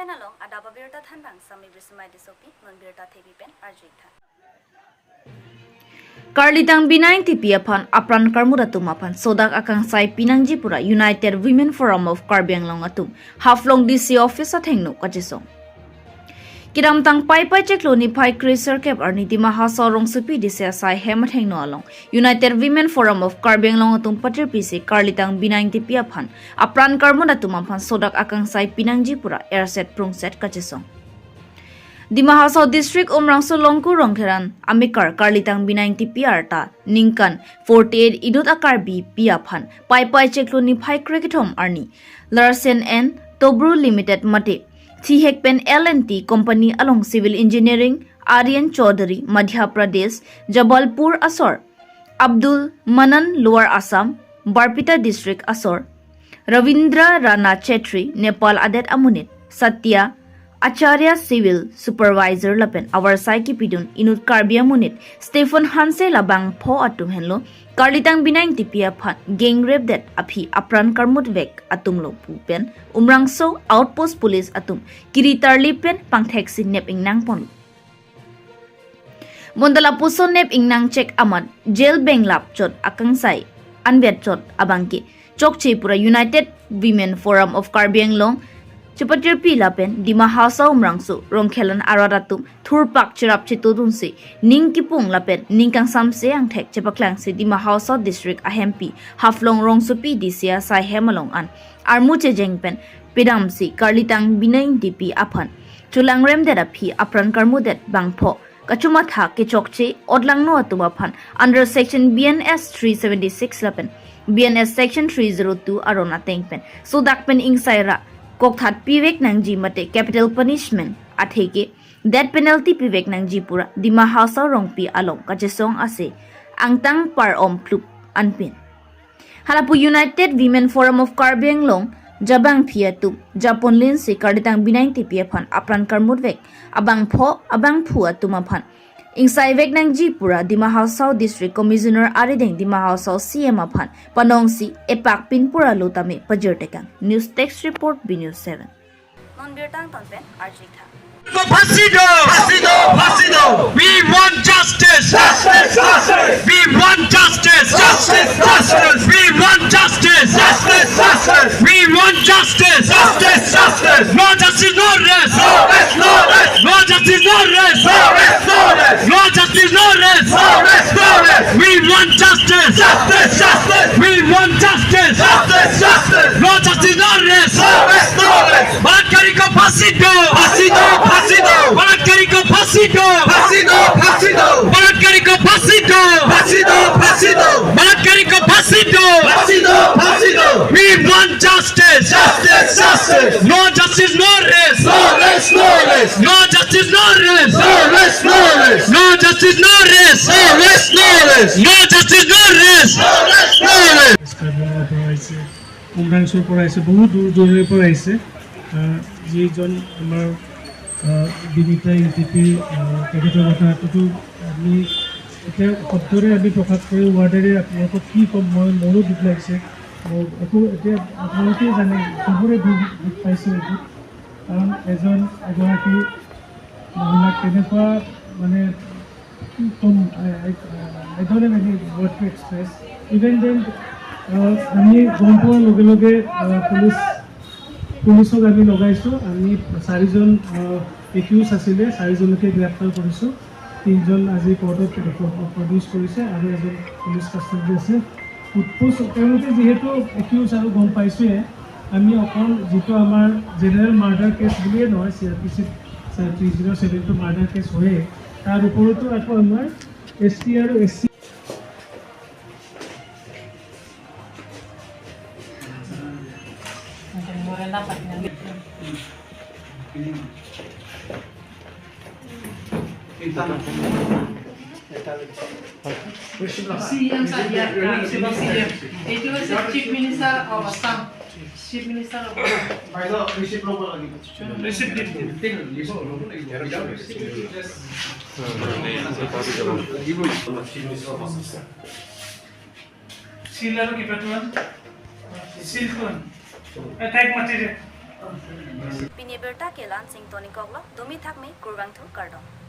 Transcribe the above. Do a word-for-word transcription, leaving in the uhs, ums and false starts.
Along adap abirta thanbang Sami Brisimai Tissopi, non birta thepi pen arju-ik tha. Karlitang Bina Engtipi aphan apran karmut atum aphan sodak akangsai pinangji pura United Women Forum of Karbi Anglong atum Haflong D C office athengno kachesong. Kedamtang Paipai chiklo niphai kre-sirkep arni Dima Hasao rongsopi D C asai hem athengno along United Women Forum of Karbi Anglong atum patirpisi Karlitang Bina Engtipi aphan apran karmut atum aphan sodak akangsai pinangji pura erset prungset kachesong. Dima Hasao District Umrangso Longku Rongkhelan amekar Karlitang Bina Engtipi arta ningkan forty-eight inut a-Karbipi aphan Paipai chiklo niphai kre-kethom arni Larsen and Toubro Limited mate thihek pen L and T Company along Civil Engineering Aryan Chaudhary, Madhya Pradesh, Jabalpur asor, Abdul Manan, Lower Assam, Barpeta District asor, Ravindra Rana Chetri, Nepal adet amonit, Satya Acharya, Civil Supervisor lapen avarsai kipidun inut Karbi amonit Stephen Hanse labangpho atum henlo Karlitang Bina Engtipi aphan gang rape det aphi apran karmut vek atumlo pu pen Umrangso Outpost Police atum kiri tarli pen pangthek si nep ingnang ponlo. Bonta lapuson nep ingnang chek amat jail benglap chot akangsai anvet chot abangke chokche pura United Women Forum of Karbi Anglong chepatirpi lapen Dima Hasao Umrangso Rongkhelan arat atum thurpak cherap chetodunsi ning kipung lapen ning kangsamse angthek chepaklangsi Dima Hasao District ahempi Haflong rongsopi D C asai hem along an armu chejeng pen pedamsi Karlitang Bina Engtipi aphan cholangrem det aphi apran karmut det bangpho kachomatha kechokche otlangno atum aphan under section B N S three seventy-six lapen B N S section three zero two aron ateng pen sodak pen ingsai ra kokthat pivek nangji mate capital punishment atheke death penalty pivek nangji pura Dima Hasao rongpi along kachesong ase angtang par-om plup anpin. Halapu United Women Forum of Karbi Anglong jabangpi atum japonlinsi Karlitang Bina Engtipi aphan apran karmut vek abangpho abangphu atum aphan ingsai vek nangji pura Dima Hasao District Commissioner arideng Dima Hasao C M aphan panongsi epak pin pura lo tame pajirtekang. News Desk Report, B News seven. Non birta angton pen arju-ik tha. ফাঁসি দাও! ফাঁসি দাও! ফাঁসি দাও! We want justice! Justice! Justice! We want justice! Justice! Justice! We want justice! Justice! Justice! We want justice! Justice! Justice! No justice, no rest! No rest! No rest! No justice, no rest! No rest! No rest! No justice, no rest! No rest! No rest! We want justice! Justice! Justice! We want justice! Justice! Justice! No justice, no rest! No rest! No rest! बलात्कारी को फांसी दो! फांसी दो! फांसी दो! बलात्कारी को फांसी दो! फांसी दो! फांसी दो! बलात्कारी को फांसी दो! फांसी दो! फांसी दो! बलात्कारी को फांसी दो! फांसी दो! फांसी दो! We want justice! Justice! Justice! No justice, no rest! No rest! No rest! No justice, no rest! No rest! No rest! No justice, no rest! No rest! No rest! No justice, no rest! No rest! No rest! West Karbi আংলঙৰ পৰা আহিছে, উমৰাংচুৰ পৰা আহিছে, বহুত দূৰ দূৰণিৰ পৰা আহিছে। আহ, যিজন আমাৰ, আহ, বিনীতা ইংতিপি, আহ, তেখেতৰ কথা এইটো আমি এতিয়া শব্দৰে আমি প্ৰকাশ কৰি ৱাৰ্ডেৰে আপোনালোকক কি ক'ম, মই, মোৰো দুখ লাগিছে। মোৰ একো এতিয়া আপোনালোকেই জানে, চবৰে দুখ, দুখ পাইছে এইটো। কাৰণ এজন, এগৰাকী মহিলাক কেনেকুৱা, মানে, কি ক'ম, I, I, I don't have any word to express. Even then, আহ, আমি গম পোৱাৰ লগে লগে, আহ, পুলিচ, পুলিচক আমি লগাইছোঁ। আমি চাৰিজন, আহ, একিউজ আছিলে, চাৰিজনকে গ্ৰেপ্তাৰ কৰিছোঁ। তিনিজন আজি কোৰ্টত প্ৰ-, প্ৰ-, প্ৰডিউচ কৰিছে আৰু এজন পুলিচ কাষ্টডিত আছে। সোধ-পোছ, তেওঁলোকে যিহেতু একিউজ আৰু গম পাইছোঁৱে, আমি অকল যিটো আমাৰ জেনেৰেল মাৰ্ডাৰ কেছ বুলিয়ে নহয়, চি আৰ পি চিত থ্ৰী জিৰ' ছেভেনটো মাৰ্ডাৰ কেছ হয়েই, তাৰ ওপৰতো আকৌ আমাৰ এছ টি আৰু এছ চি C M sir, yeah, yeah, C M. It was the Chief Minister of Assam. Chief Minister of Assam. বাইদেউ, ৰিচিপ্ট ল'ব লাগিব। ৰিচিপ্ট দি দিম। ৰিচিপ্ট ল'ব লাগিব। Yes. চিল আৰু কিবা এটা। চিলখন। এ, তাইক মাতি দে। Pini abirta ke la-an si ingtonikoklo, dumi thakmi, kurvangthu, kardom.